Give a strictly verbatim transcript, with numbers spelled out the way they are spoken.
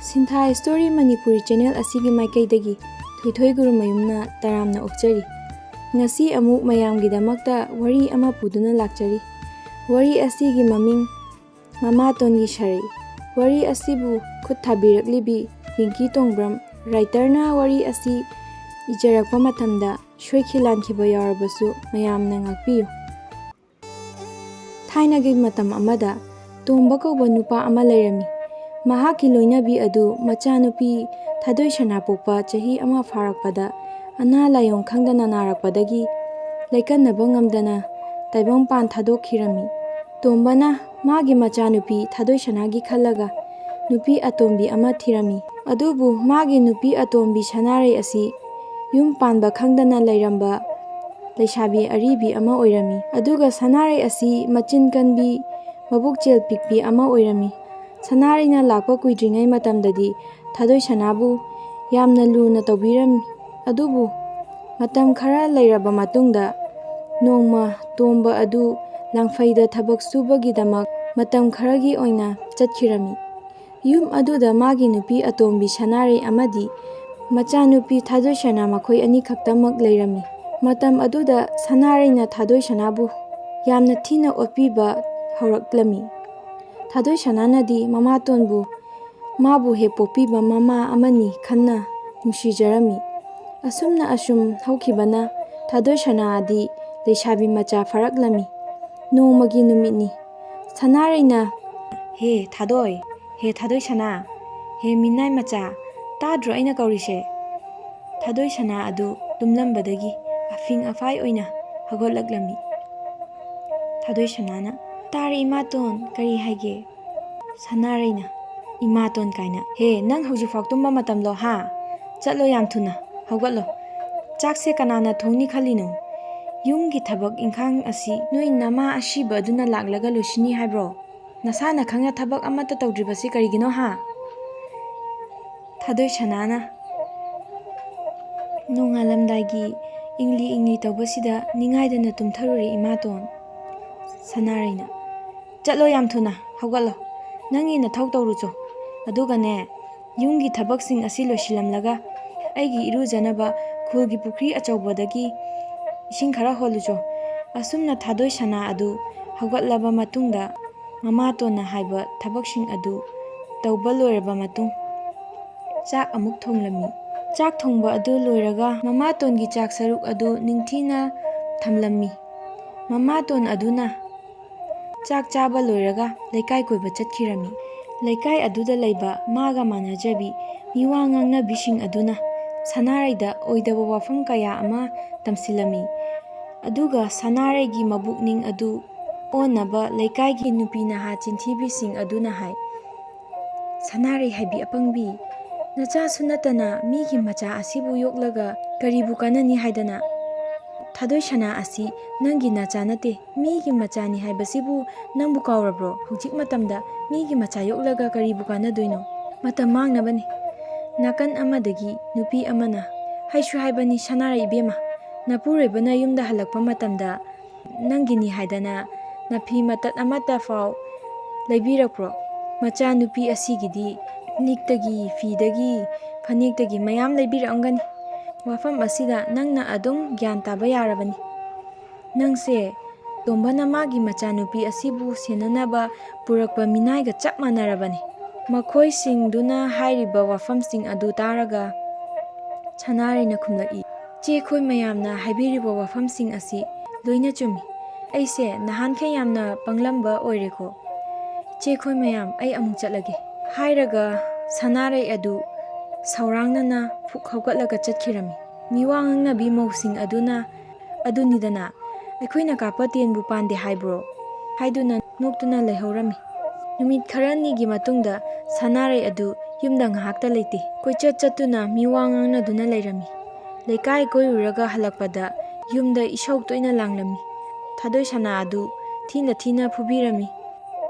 ꯁꯤꯟꯊꯥ story Manipuri channel ꯑꯁꯤꯒꯤ ꯃꯥꯏꯀꯩꯗꯒꯤ ꯊꯣꯏꯊꯣꯏ ꯒꯨꯔꯨꯃꯌꯨꯝꯅ ꯇꯔꯥꯝꯅ ꯑꯣꯛꯆꯔꯤ꯫ ꯉꯁꯤ ꯑꯃꯨꯛ ꯃꯌꯥꯝꯒꯤꯗꯃꯛꯇ ꯋꯥꯔꯤ ꯑꯃ ꯄꯨꯗꯨꯅ ꯂꯥꯛꯆꯔꯤ꯫ ꯋꯥꯔꯤ ꯑꯁꯤꯒꯤ ꯃꯃꯤꯡ ꯃꯃꯥꯇꯣꯟꯒꯤ ꯁꯔꯩ꯫ ꯋꯥꯔꯤ ꯑꯁꯤꯕꯨ ꯈꯨꯠ ꯊꯥꯕꯤꯔꯛꯂꯤꯕꯤ ꯄꯤꯡꯀꯤ ꯇꯣꯡꯕ꯭ꯔꯝ꯫ ꯔꯥꯏꯇꯔꯅ ꯋꯥꯔꯤ ꯑꯁꯤ ꯏꯖꯔꯛꯄ ꯃꯇꯝꯗ ꯁꯣꯏꯈꯤ ꯂꯥꯟꯈꯤꯕ ꯌꯥꯎꯔꯕꯁꯨ ꯃꯌꯥꯝꯅ ꯉꯥꯛꯄꯤꯌꯨ꯫ ꯊꯥꯏꯅꯒꯤ ꯃꯇꯝ ꯑꯃꯗ ꯇꯣꯝꯕ ꯀꯧꯕ ꯅꯨꯄꯥ ꯑꯃ ꯂꯩꯔꯝꯃꯤ꯫ ꯃꯍꯥꯛꯀꯤ ꯂꯣꯏꯅꯕꯤ ꯑꯗꯨ ꯃꯆꯥꯅꯨꯄꯤ ꯊꯥꯗꯣꯏ ꯁꯅꯥ ꯄꯣꯛꯄ ꯆꯍꯤ ꯑꯃ ꯐꯥꯔꯛꯄꯗ ꯑꯅꯥ ꯂꯥꯏꯌꯣꯡ ꯈꯪꯗꯅ ꯅꯥꯔꯛꯄꯗꯒꯤ ꯂꯩꯀꯟꯅꯕ ꯉꯝꯗꯅ ꯇꯥꯏꯕꯪꯄꯥꯟ ꯊꯥꯗꯣꯛꯈꯤꯔꯝꯃꯤ꯫ ꯇꯣꯝꯕꯅ ꯃꯥꯒꯤ ꯃꯆꯥꯅꯨꯄꯤ ꯊꯥꯗꯣꯏ ꯁꯅꯥꯒꯤ ꯈꯜꯂꯒ ꯅꯨꯄꯤ ꯑꯇꯣꯝꯕꯤ ꯑꯃ ꯊꯤꯔꯝꯃꯤ꯫ ꯑꯗꯨꯕꯨ ꯃꯥꯒꯤ ꯅꯨꯄꯤ ꯑꯇꯣꯝꯕꯤ ꯁꯅꯥꯔꯩ ꯑꯁꯤ ꯌꯨꯝ ꯄꯥꯟꯕ ꯈꯪꯗꯅ ꯂꯩꯔꯝꯕ ꯂꯩꯁꯥꯕꯤ ꯑꯔꯤꯕꯤ ꯑꯃ ꯑꯣꯏꯔꯝꯃꯤ꯫ ꯑꯗꯨꯒ ꯁꯅꯥꯔꯩ ꯑꯁꯤ ꯃꯆꯤꯟ ꯀꯟꯕꯤ, ꯃꯕꯨꯛꯆꯦꯜ ꯄꯤꯛꯄꯤ ꯑꯃ ꯑꯣꯏꯔꯝꯃꯤ꯫ ꯁꯅꯥꯔꯩꯅ ꯂꯥꯛꯄ ꯀꯨꯏꯗ꯭ꯔꯤꯉꯩ ꯃꯇꯝꯗꯗꯤ ꯊꯥꯗꯣꯏ ꯁꯅꯥꯕꯨ ꯌꯥꯝꯅ ꯂꯨꯅ ꯇꯧꯕꯤꯔꯝꯃꯤ꯫ ꯑꯗꯨꯕꯨ ꯃꯇꯝ ꯈꯔ ꯂꯩꯔꯕ ꯃꯇꯨꯡꯗ ꯅꯣꯡꯃ ꯇꯣꯝꯕ ꯑꯗꯨ ꯂꯥꯡꯐꯩꯗ ꯊꯕꯛ ꯁꯨꯕꯒꯤꯗꯃꯛ ꯃꯇꯝ ꯈꯔꯒꯤ ꯑꯣꯏꯅ ꯆꯠꯈꯤꯔꯝꯃꯤ꯫ ꯌꯨꯝ ꯑꯗꯨꯗ ꯃꯥꯒꯤ ꯅꯨꯄꯤ ꯑꯇꯣꯝꯕꯤ ꯁꯅꯥꯔꯩ ꯑꯃꯗꯤ ꯃꯆꯥꯅꯨꯄꯤ ꯊꯥꯗꯣꯏꯁꯅꯥ ꯃꯈꯣꯏ ꯑꯅꯤꯈꯛꯇꯃꯛ ꯂꯩꯔꯝꯃꯤ꯫ ꯃꯇꯝ ꯑꯗꯨꯗ ꯁꯅꯥꯔꯩꯅ ꯊꯥꯗꯣꯏꯁꯅꯥꯕꯨ ꯌꯥꯝꯅ ꯊꯤꯅ ꯑꯣꯠꯄꯤꯕ ꯍꯧꯔꯛꯂꯝꯃꯤ꯫ ꯊꯥꯗꯣꯏꯁꯅꯥꯅꯗꯤ ꯃꯃꯥꯇꯣꯟꯕꯨ ꯃꯥꯕꯨ ꯍꯦꯛ ꯄꯣꯛꯄꯤꯕ ꯃꯃꯥ ꯑꯃꯅꯤ ꯈꯟꯅ ꯅꯨꯡꯁꯤꯖꯔꯝꯃꯤ꯫ ꯑꯁꯨꯝꯅ ꯑꯁꯨꯝ ꯍꯧꯈꯤꯕꯅ ꯊꯥꯗꯣꯏꯁꯅꯥ ꯑꯗꯤ ꯂꯩꯁꯥꯕꯤ ꯃꯆꯥ ꯐꯥꯔꯛꯂꯝꯃꯤ꯫ ꯅꯣꯡꯃꯒꯤ ꯅꯨꯃꯤꯠꯅꯤ꯫ ꯁꯅꯥꯔꯩꯅ, "ꯍꯦ ꯊꯥꯗꯣꯏ, ꯍꯦ ꯊꯥꯗꯣꯏ ꯁꯅꯥ, ꯍꯦ ꯃꯤꯅꯥꯏ ꯃꯆꯥ, ꯇꯥꯗ꯭ꯔꯣ ꯑꯩꯅ ꯀꯧꯔꯤꯁꯦ?" ꯊꯥꯗꯣꯏ ꯁꯅꯥ ꯑꯗꯨ ꯇꯨꯝꯂꯝꯕꯗꯒꯤ ꯑꯐꯤꯡ ꯑꯐꯥꯏ ꯑꯣꯏꯅ ꯍꯧꯒꯠꯂꯛꯂꯝꯃꯤ꯫ ꯊꯥꯗꯣꯏ ꯁꯅꯥꯅ, "ꯇꯥꯔꯦ ꯏꯃꯥꯇꯣꯟ, ꯀꯔꯤ ꯍꯥꯏꯒꯦ?" ꯁꯅꯥꯔꯩꯅ, "ꯏꯃꯥꯇꯣꯟ ꯀꯥꯏꯅ꯫ ꯍꯦ, ꯅꯪ ꯍꯧꯖꯤꯛꯐꯥꯎ ꯇꯨꯝꯕ ꯃꯇꯝꯂꯣ, ꯍꯥ? ꯆꯠꯂꯣ, ꯌꯥꯝ ꯊꯨꯅ ꯍꯧꯒꯠꯂꯣ꯫ ꯆꯥꯛꯁꯦ ꯀꯅꯥꯅ ꯊꯣꯡꯅꯤ ꯈꯜꯂꯤꯅꯣ? ꯌꯨꯝꯒꯤ ꯊꯕꯛ ꯏꯪꯈꯥꯡ ꯑꯁꯤ ꯅꯣꯏ ꯅꯃꯥ ꯑꯁꯤꯕ ꯑꯗꯨꯅ ꯂꯥꯛꯂꯒ ꯂꯣꯏꯁꯤꯟꯅꯤ ꯍꯥꯏꯕ꯭ꯔꯣ? ꯅꯁꯥꯅ ꯈꯪꯅ ꯊꯕꯛ ꯑꯃꯠꯇ ꯇꯧꯗ꯭ꯔꯤꯕꯁꯤ ꯀꯔꯤꯒꯤꯅꯣ, ꯍꯥ?" ꯊꯥꯗꯣꯏ ꯁꯅꯥꯅ, "ꯅꯣꯡꯉꯥꯜꯂꯝꯗꯥꯏꯒꯤ ꯏꯪꯂꯤ ꯏꯪꯂꯤ ꯇꯧꯕꯁꯤꯗ ꯅꯤꯡꯉꯥꯏꯗꯅ ꯇꯨꯝꯊꯔꯨꯔꯦ ꯏꯃꯥꯇꯣꯟ꯫" ꯁꯅꯥꯔꯩꯅ, "ꯆꯠꯂꯣ, ꯌꯥꯝ ꯊꯨꯅ ꯍꯧꯒꯠꯂꯣ꯫ ꯅꯪꯒꯤ ꯅꯊꯧ ꯇꯧꯔꯨꯆꯣ꯫ ꯑꯗꯨꯒꯅꯦ, ꯌꯨꯝꯒꯤ ꯊꯕꯛꯁꯤꯡ ꯑꯁꯤ ꯂꯣꯏꯁꯤꯜꯂꯝꯂꯒ ꯑꯩꯒꯤ ꯏꯔꯨꯖꯅꯕ ꯈꯨꯜꯒꯤ ꯄꯨꯈ꯭ꯔꯤ ꯑꯆꯧꯕꯗꯒꯤ ꯏꯁꯤꯡ ꯈꯔ ꯍꯣꯜꯂꯨꯆꯣ꯫ ꯑꯁꯨꯝꯅ ꯊꯥꯗꯣꯏ ꯁꯅꯥ ꯑꯗꯨ ꯍꯧꯒꯠꯂꯕ ꯃꯇꯨꯡꯗ ꯃꯃꯥꯇꯣꯟꯅ ꯍꯥꯏꯕ ꯊꯕꯛꯁꯤꯡ ꯑꯗꯨ ꯇꯧꯕ ꯂꯣꯏꯔꯕ ꯃꯇꯨꯡ ꯆꯥꯛ ꯑꯃꯨꯛ ꯊꯣꯡꯂꯝꯃꯤ꯫ ꯆꯥꯛ ꯊꯣꯡꯕ ꯑꯗꯨ ꯂꯣꯏꯔꯒ ꯃꯃꯥꯇꯣꯟꯒꯤ ꯆꯥꯛ ꯁꯔꯨꯛ ꯑꯗꯨ ꯅꯤꯡꯊꯤꯅ ꯊꯝꯂꯝꯃꯤ꯫ ꯃꯃꯥꯇꯣꯟ ꯑꯗꯨꯅ ꯆꯥꯛ ꯆꯥꯕ ꯂꯣꯏꯔꯒ ꯂꯩꯀꯥꯏ ꯀꯣꯏꯕ ꯆꯠꯈꯤꯔꯝꯃꯤ꯫ ꯂꯩꯀꯥꯏ ꯑꯗꯨꯗ ꯂꯩꯕ ꯃꯥꯒ ꯃꯥꯟꯅꯖꯕꯤ ꯃꯤꯋꯥ ꯉꯥꯡꯅꯕꯤꯁꯤꯡ ꯑꯗꯨꯅ ꯁꯅꯥꯔꯩꯗ ꯑꯣꯏꯗꯕ ꯋꯥꯐꯝ ꯀꯌꯥ ꯑꯃ ꯇꯝꯁꯤꯜꯂꯝꯃꯤ꯫ ꯑꯗꯨꯒ ꯁꯅꯥꯔꯩꯒꯤ ꯃꯕꯨꯛꯅꯤꯡ ꯑꯗꯨ ꯑꯣꯟꯅꯕ ꯂꯩꯀꯥꯏꯒꯤ ꯅꯨꯄꯤ ꯅꯍꯥ ꯆꯤꯟꯊꯤꯕꯤꯁꯤꯡ ꯑꯗꯨꯅ ꯍꯥꯏ, "ꯁꯅꯥꯔꯩ ꯍꯥꯏꯕꯤ ꯑꯄꯪꯕꯤ, ꯅꯆꯥꯁꯨ ꯅꯠꯇꯅ ꯃꯤꯒꯤ ꯃꯆꯥ ꯑꯁꯤꯕꯨ ꯌꯣꯛꯂꯒ ꯀꯔꯤꯕꯨ ꯀꯥꯟꯅꯅꯤ ꯍꯥꯏꯗꯅ? ꯊꯥꯗꯣꯏ ꯁꯅꯥ ꯑꯁꯤ ꯅꯪꯒꯤ ꯅꯆꯥ ꯅꯠꯇꯦ, ꯃꯤꯒꯤ ꯃꯆꯥꯅꯤ ꯍꯥꯏꯕꯁꯤꯕꯨ ꯅꯪꯕꯨ ꯀꯥꯎꯔꯕ꯭ꯔꯣ? ꯍꯧꯖꯤꯛ ꯃꯇꯝꯗ ꯃꯤꯒꯤ ꯃꯆꯥ ꯌꯣꯛꯂꯒ ꯀꯔꯤꯕꯨ ꯀꯥꯟꯅꯗꯣꯏꯅꯣ? ꯃꯇꯝ ꯃꯥꯡꯅꯕꯅꯤ꯫" ꯅꯥꯀꯟ ꯑꯃꯗꯒꯤ ꯅꯨꯄꯤ ꯑꯃꯅ, "ꯍꯥꯏꯁꯨ ꯍꯥꯏꯕꯅꯤ ꯁꯅꯥꯔꯩ ꯏꯕꯦꯝꯃ, ꯅꯄꯨꯔꯣꯏꯕꯅ ꯌꯨꯝꯗ ꯍꯜꯂꯛꯄ ꯃꯇꯝꯗ ꯅꯪꯒꯤꯅꯤ ꯍꯥꯏꯗꯅ ꯅꯐꯤ ꯃꯇꯠ ꯑꯃꯠꯇ ꯐꯥꯎ ꯂꯩꯕꯤꯔꯛꯄ꯭ꯔꯣ? ꯃꯆꯥꯅꯨꯄꯤ ꯑꯁꯤꯒꯤꯗꯤ ꯂꯤꯛꯇꯒꯤ, ꯐꯤꯗꯒꯤ, ꯐꯅꯦꯛꯇꯒꯤ ꯃꯌꯥꯝ ꯂꯩꯕꯤꯔꯛꯑꯝꯒꯅꯤ꯫ ꯋꯥꯐꯝ ꯑꯁꯤꯗ ꯅꯪꯅ ꯑꯗꯨꯝ ꯒ꯭ꯌꯥꯟ ꯇꯥꯕ ꯌꯥꯔꯕꯅꯤ꯫ ꯅꯪꯁꯦ ꯇꯣꯝꯕꯅ ꯃꯥꯒꯤ ꯃꯆꯥꯅꯨꯄꯤ ꯑꯁꯤꯕꯨ ꯁꯦꯟꯅꯅꯕ ꯄꯨꯔꯛꯄ ꯃꯤꯅꯥꯏꯒ ꯆꯞ ꯃꯥꯟꯅꯔꯕꯅꯤ꯫" ꯃꯈꯣꯏꯁꯤꯡꯗꯨꯅ ꯍꯥꯏꯔꯤꯕ ꯋꯥꯐꯝꯁꯤꯡ ꯑꯗꯨ ꯇꯥꯔꯒ ꯁꯅꯥꯔꯩꯅ ꯈꯨꯝꯂꯛꯏ, "ꯏꯆꯦ, ꯑꯩꯈꯣꯏ ꯃꯌꯥꯝꯅ ꯍꯥꯏꯕꯤꯔꯤꯕ ꯋꯥꯐꯝꯁꯤꯡ ꯑꯁꯤ ꯂꯣꯏꯅ ꯆꯨꯝꯃꯤ꯫ ꯑꯩꯁꯦ ꯅꯍꯥꯟꯈꯩ ꯌꯥꯝꯅ ꯄꯪꯂꯝꯕ ꯑꯣꯏꯔꯦꯀꯣ꯫ ꯏꯆꯦ, ꯑꯩꯈꯣꯏ ꯃꯌꯥꯝ, ꯑꯩ ꯑꯃꯨꯛ ꯆꯠꯂꯒꯦ꯫" ꯍꯥꯏꯔꯒ ꯁꯅꯥꯔꯩ ꯑꯗꯨ ꯁꯧꯔꯥꯡꯅꯅ ꯐꯨꯛ ꯍꯧꯒꯠꯂꯒ ꯆꯠꯈꯤꯔꯝꯃꯤ꯫ ꯃꯤꯋꯥ ꯉꯥꯡꯅꯕꯤ ꯃꯧꯁꯤꯡ ꯑꯗꯨꯅ, "ꯑꯗꯨꯅꯤꯗꯅ, ꯑꯩꯈꯣꯏꯅ ꯀꯥꯞꯄ ꯇꯦꯟꯕꯨ ꯄꯥꯟꯗꯦ ꯍꯥꯏꯕ꯭ꯔꯣ?" ꯍꯥꯏꯗꯨꯅ ꯅꯣꯛꯇꯨꯅ ꯂꯩꯍꯧꯔꯝꯃꯤ꯫ ꯅꯨꯃꯤꯠ ꯈꯔꯅꯤꯒꯤ ꯃꯇꯨꯡꯗ ꯁꯅꯥꯔꯩ ꯑꯗꯨ ꯌꯨꯝꯗ ꯉꯥꯏꯍꯥꯛꯇ ꯂꯩꯇꯦ꯫ ꯀꯣꯏꯆꯠ ꯆꯠꯇꯨꯅ ꯃꯤꯋꯥ ꯉꯥꯡꯅꯗꯨꯅ ꯂꯩꯔꯝꯃꯤ꯫ ꯂꯩꯀꯥꯏ ꯀꯣꯏꯔꯨꯔꯒ ꯍꯜꯂꯛꯄꯗ ꯌꯨꯝꯗ ꯏꯁꯧ ꯇꯣꯏꯅ ꯂꯥꯡꯂꯝꯃꯤ꯫ ꯊꯥꯗꯣꯏ ꯁꯅꯥ ꯑꯗꯨ ꯊꯤꯅ ꯊꯤꯅ ꯐꯨꯕꯤꯔꯝꯃꯤ꯫